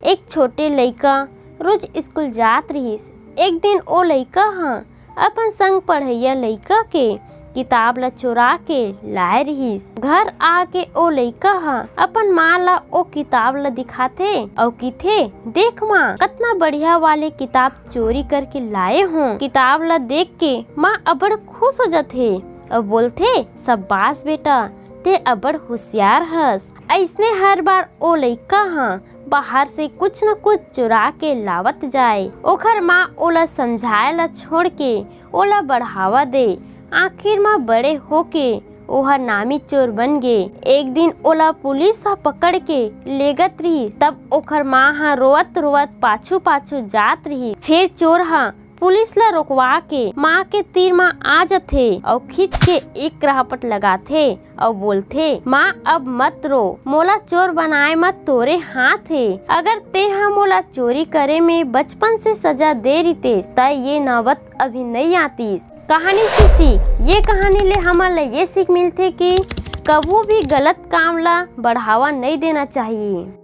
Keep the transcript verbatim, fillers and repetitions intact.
एक छोटे लइका रोज स्कूल जात रिहिस। एक दिन ओ लइका ह अपन संग पढ़इया लइका के किताब ला चोरा के लाए रिहिस। घर आके ओ लइका ह अपन माँ ला ओ किताब ला दिखाथे अउ किथे, "देख माँ, कतना बढ़िया वाले किताब चोरी करके लाए हों।" किताब ला देख के माँ अबड़ खुश हो जथे अउ बोलथे, "शाबाश बेटा, ते अबड़ होशियार हस।" अइसने हर बार ओ लइका ह बाहर से कुछ न कुछ चुरा के लावत जाए। ओखर माँ ओला समझाए ला छोड़ के ओला बढ़ावा दे। आखिर म बड़े होके ओह नामी चोर बन गे। एक दिन ओला पुलिस ह पकड़ के लेगत रिहिस, तब ओखर माँ ह रोवत रोवत पाछू पाछू जात रिहिस। फेर चोर ह पुलिस ला रोकवा के माँ के तीर म आ जथे अउ खींच के एक राहपट लगाथे अउ बोलथे, "माँ, अब मत रो, मोला चोर बनाए म तोरे हाथ हे। अगर ते ह मोला चोरी करे में बचपन से सजा दे रितेस, त ये नौबत अभी नइ आतीस।" कहानी से सीख। ये कहानी ले हमन ला ये सीख मिलथे कि कभू भी गलत काम ला बढ़ावा नइ देना चाहिए।